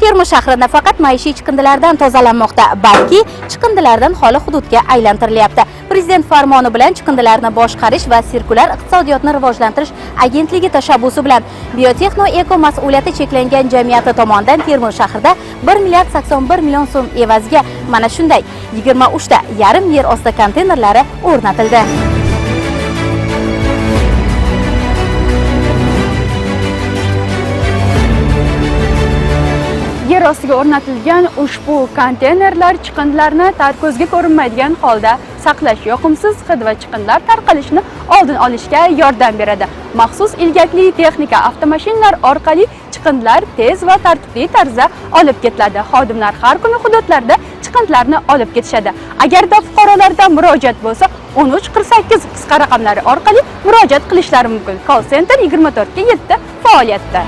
Termiz shahri nafaqat maishiy chiqindilardan tozalanmoqda, balki chiqindilardan xoli hududga aylantirilyapti. Prezident farmoni bilan chiqindilarni boshqarish va sirkulyar iqtisodiyotni rivojlantirish agentligi tashabbusi bilan Biotexno Eko mas'uliyati cheklangan jamiyati tomonidan Termiz shahrida 1 milliard 81 million so'm evaziga mana shunday 23 ta yarim yer osti konteynerlari o'rnatildi. Yer ostiga o'rnatilgan ushbu konteynerlar chiqindilarni ko'zga ko'rinmaydigan holda saqlash, yoqimsiz hid va chiqindilar tarqalishini oldini olishga yordam beradi. Maxsus ilgakli texnika, avtomashinalar orqali chiqindilar tez va tartibli tarzda olib ketiladi. Xodimlar har kuni hududlarda chiqindilarni olib ketishadi. Agarda fuqarolardan murojaat bo'lsa, 1348 qisqa raqamlari orqali murojaat qilishlari mumkin. Call center 24/7 faoliyatda.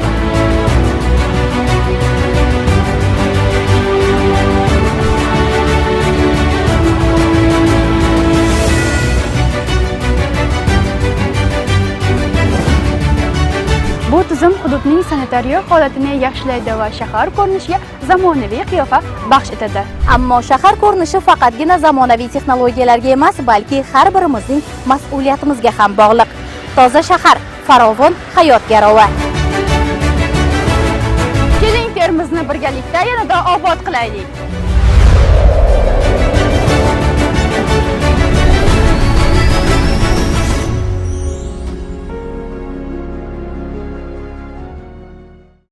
Bu tizim hududning sanitariya holatini yaxshilaydi va shahar ko'rinishiga zamonaviy qiyofa baxsh etadi. Ammo shahar ko'rinishi faqatgina zamonaviy texnologiyalarga emas, balki har birimizning mas'uliyatimizga ham bog'liq. Toza shahar farovon hayot garovi. Keling, Termizni birgalikda yanada obod qilaylik.